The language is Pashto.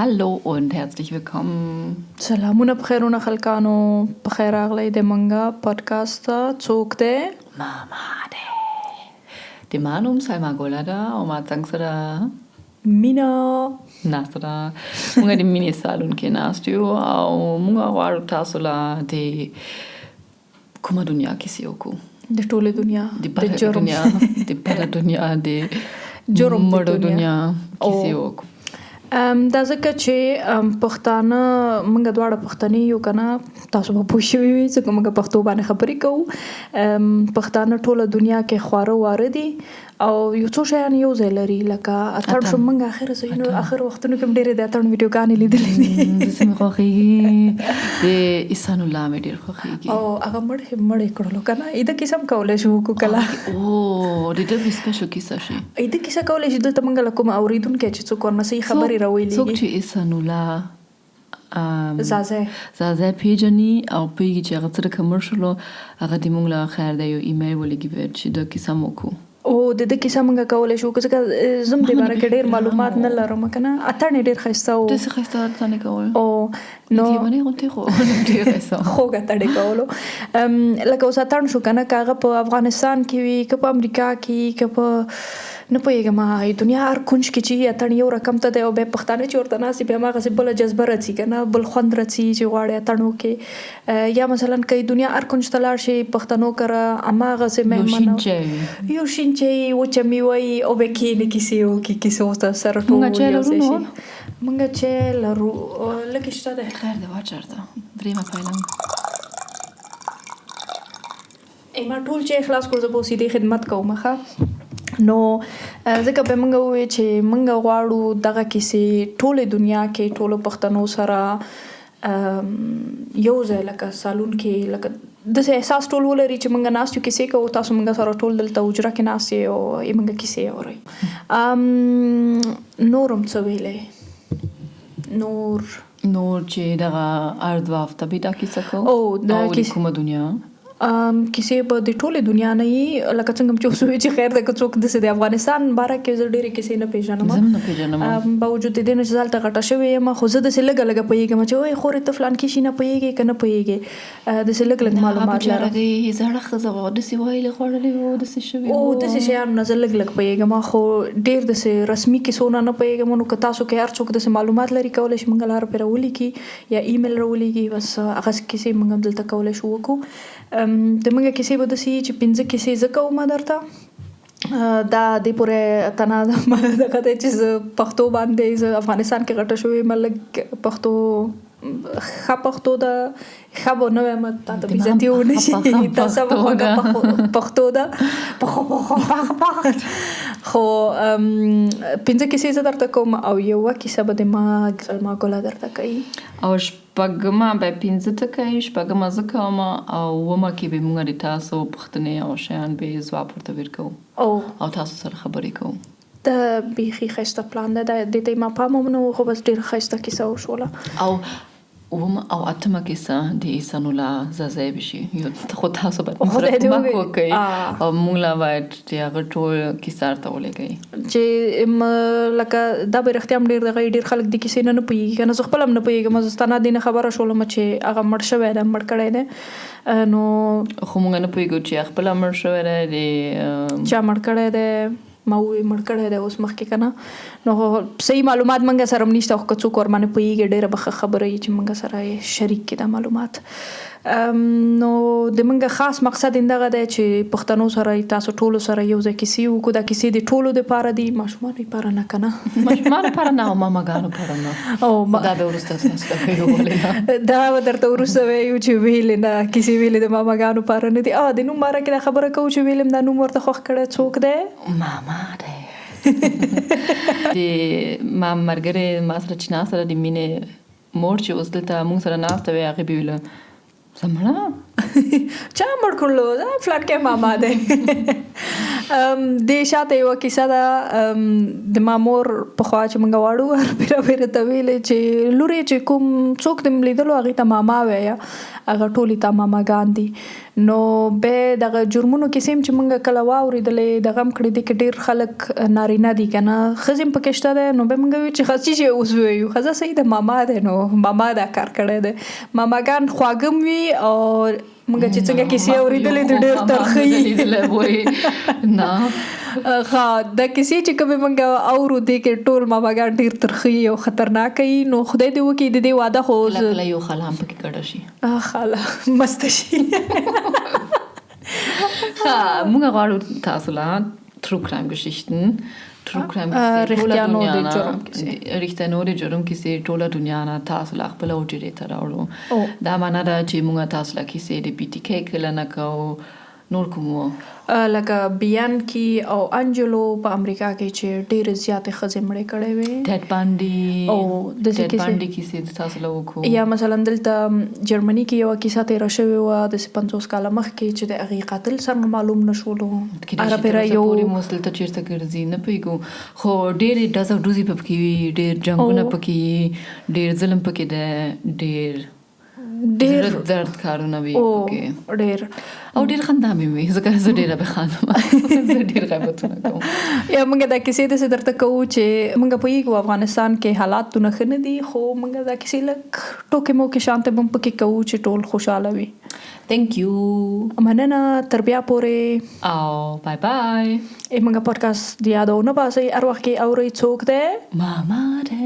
Hallo und herzlich willkommen. سلامونه په خیرونه خلکانو، په خیر راغلی د منګه پادکاست ته. څوک دی؟ ماما دی. د ما نوم سلما ګله ده او ما څنګ سره مینا ناسته ده. موږ د مینې سالون کې ناست یو او موږ غواړو تاسو له د کومه دنیا کیسې وکړو. د ټوله دنیا، د بده جرم. دنیا، د بده دنیا، د جرم د مړو دنیا. دنیا کیسې وکړو. دا ځکه چې پښتانه، موږ دواړه پښتنې یو که نه، تاسو به پوه شوي وي ځکه موږ پښتو باندې خبرې کوو. پښتانه ټوله دنیا کې خواره واره دي او یو څو شیان یو ځای لري، لکه اتڼ شو. اتڼ. موږ اخر ځایونو اتڼ. اخر وختونو کې هم ډېرې د اتڼ ویډیوګانې لیدلې دي. داسې مې خوښېږي. د احسان الله مې ډېر خوښېږي. او هغه مړ مړ یې کړلو که نه. ایده کیسه هم کولی شو وکړو کله. او د ده به سپیشل کیسه شي. ایده کیسه کولی شي. دلته موږ له کوم اورېدونکی چې څوک ورنه صحیح خبرې راویلېږي، څوک چې احسان الله ځاځی ځاځی پیژني او پوهېږي چې هغه څرنګه مړ شولو، هغه دې موږ له خیر دی یو ایمیل ولیږي باید چې دا کیسه مو وکړو. او د ده کیسه موږ کولی شو، ځکه زه هم دې باره کې ډېر معلومات نه لرم که نه. اتڼ یې ډېر ښایسته و. داسې ښایسته اتڼ یې کول. او نو لیونی غوندې خو ډېر ښایسته و. خوږ اتڼ یې کولو. لکه اوس اتڼ شو که نه، که هغه په افغانستان کې وي، که په امریکا کې، که په نه پوهېږم دنیا هر کنج کې چې اتڼ یو رقم ته دی، او بیا پښتانه چې ورته ناست دي، بیا هماغسې بله جذبه راځي که نه، بل خوند راځي چې غواړي اتڼ وکړي. یا مثلا که دنیا هر کنج ته لاړ شي، پښتنو کره هماغسې یو شین مهمانه چای وي، یو شین چای، وچه میوه وي، او بیا کښېني کیسې وکړي، کیسو ته سره ټول موږ چای یو لرو ځای نو شي. موږ چای لرو، لږې شته دی. خیر دی، واچرته درېیمه پایله. ما ټول چای خلاص کړو، زه به اوس دې خدمت کوم. ښه نو ځکه به موږ وویل چې موږ غواړو دغه کیسې ټولې دنیا کې ټولو پښتنو سره یو ځای لکه سالون کې، لکه داسې احساس ټول ولري چې موږ ناست یو کیسې کوو، تاسو موږ سره ټول دلته حجره کې ناست یئ او موږ کیسې اورئ. نور هم څه ویلی؟ نور نور چې دغه هر دوه هفته به دا کیسه کوو. او دا او د کیسه کومه دنیا کیسې به د ټولې دنیا نه وي، لکه څنګه چې اوس وویل چې خیر دی که څوک داسې د افغانستان باره کې زه ډېرې کیسې نه پېژنم. زه هم نه پېژنم. باوجود د دې نه چې زه هلته غټه شوې یم، خو زه داسې لږه لږه پوهېږم چې وایي خورې ته فلانکي شي نه پوهېږې که نه پوهېږې، داسې لږ لږ نه، هغه معلومات بېچاره لرم. دی زړه ښځه وه، داسې ویلې خوړلې وو، داسې شوي او وو. داسې شیانو نه زه لږ لږ پوهېږم، خو ډېر داسې رسمي کیسو نه نه پوهېږم. نو که تاسو کې هر څوک داسې معلومات لري، کولی شي موږ لاره پرې راولیکي یا ایمیل راولیږي، بس هغه کیسې موږ هم دلته کولی شو وکړو. د موږ کیسې به داسې وي چې 5 کیسې زه کوم درته. دا دې پورې تنها دغه دی چې زه پښتو باندې، زه افغانستان کې غټه شوې یم، لږ پښتو ښه پښتو ده، ښه به نه وایم، تا ته د بې عزتي ما ونه پخه شي. پخه تا سمه پښتو خوږه ده. پښتو ده، پخه پخه پخه پخه. خو 5 کیسې زه درته کوم او یوه کیسه به د ما سلما ګله درته کوي. او شپږمه به 5 ته کوي، شپږمه زه کوم، او اوومه کې به موږ د تاسو پوښتنې او شیان به ځواب ورته ورکوو او تاسو سره خبرې کوو. دا بیخي ښایسته پلان دی، دا دې ته یې ما پام هم نه و، خو بس ډېره ښایسته کیسه وشوله. او اوومه او اتمه کیسه د احسان الله ځاځی به شي. یو خو تاسو باید موږ سره خدای دې کومک وکړي. وکړئ او موږ له باید د هغه ټول کیسه ورته ولیږئ. چې لکه دا به رښتیا هم ډېر دغه ډېر خلک د کیسې نه نه پوهېږي که نه، زه خپله هم نه پوهېږم. زه ستا نه دې نه خبره شولم چې هغه مړ شوی دی، مړ کړی دی. نو خو موږ نه پوهېږو چې خپله مړ شوی دی، د چا مړ کړی دی. ما وویل مړ کړی دی اوس مخکې که نه، نو صحیح معلومات موږ سره هم نشته، خو که څوک ورباندې پوهېږي ډېره به ښه خبره وي چې موږ سره یې شریک کړي دا معلومات. نو د موږ خاص مقصد همدغه دی چې پښتنو سره تاسو ټولو سره یو ځای کیسې وکړو. دا کیسې د ټولو دپاره دي، ماشومانو لپاره نه که نه، ماشومانو لپاره نه او ماماګانو لپاره نه. او دا به وروسته تاسو ته ویو ولې نه، دا به درته وروسته ویو چې ویلې نه، کیسې ویلې د ماماګانو لپاره نه دي. د نوم باره کې دا خبره کوو چې ویلې دا نوم ورته خوښ کړی څوک دی؟ ماما دی. د ما ملګرې ما سره چې ناسته ده، د مینې مور چې اوس دلته موږ سره ناسته وي، هغې به ویله زه مړه چا مړ کړلو؟ دا فلانکی ماما دی. دې شاته یوه کیسه ده. د ما مور پخوا چې مونږ واړو هر پیره ته ویلې چې لورې، چې کوم څوک دې لیدلو هغې ته ماما وایه، هغه ټولې تا ماماګان دي. نو به دغه جرمونو کیسې هم چې مونږ کله واورېدلې، دغه هم کړې دي کې ډېر خلک نارینه دي که نه، ښځې هم پکې شته دی. نو به مونږ ویو چې ښه چې اوس ویو ښځه صحیح ده، ماما دی، نو ماما دا کار کړی دی. ماماګان خواږه هم وي او مونږ چې څنګه کیسې اورېدلې دي، ډېر ترخه وي. نه. ښه، دا کیسې چې کومې مونږ اورو، دې کې ټول ماماګان ډېر ترخه وي او خطرناک وي. نو خدای دې وکړي د دې واده خو کله کله یو خاله هم پکې ګډه شي. خاله مسته شي. ښه، مونږ غواړو تاسو له True Crime Geschichten، True Crime کیسې ټوله دنیا نه، رښتینو د جرم کیسې ټوله دنیا نه تاسو له خپل حجرې ته راوړو. دا معنا ده چې مونږ تاسو له کیسې د بي ټي کې کله نه کوو، نور کوم وو؟ لکه بیانکي او انجلو په امریکا کې چې ډېرې زیاتې ښځې مړې کړې وې. ټیډ باندي. او داسې ټیډ کیسې. باندي کیسې تاسو له وکړو. یا مثلا دلته جرمني کې یوه کیسه تېره شوې وه داسې 50 کاله مخکې چې د هغې قاتل څنګه معلوم نه شولو. کېدای هره شي تر پیره اوسه یو پورې مو دلته چېرته ګرځي، نه پوهېږو. خو ډېرې ډز او ډوزې پکې وي، ډېر جنګونه پکې وي، ډېر ظلم پکې دی، ډېر ډېر زړه درد کارونه وي او پکې. ډېر. او ډېر خندا مې وي، ځکه زه ډېره به خاندم، زه ډېر غیبتونه کوم. یا موږ دا کیسې داسې درته کوو چې موږ پوهېږو افغانستان کې حالات دونه ښه نه دي، خو موږ دا کیسې لږ ټوکې موکې شانته هم پکې کوو چې ټول خوشحاله وي. Thank you. مننه، تر بیا پورې. او بای بای. موږ پودکاسټ د یادو نه باسئ، هر وخت کې اورئ. څوک دی؟ ماما ده.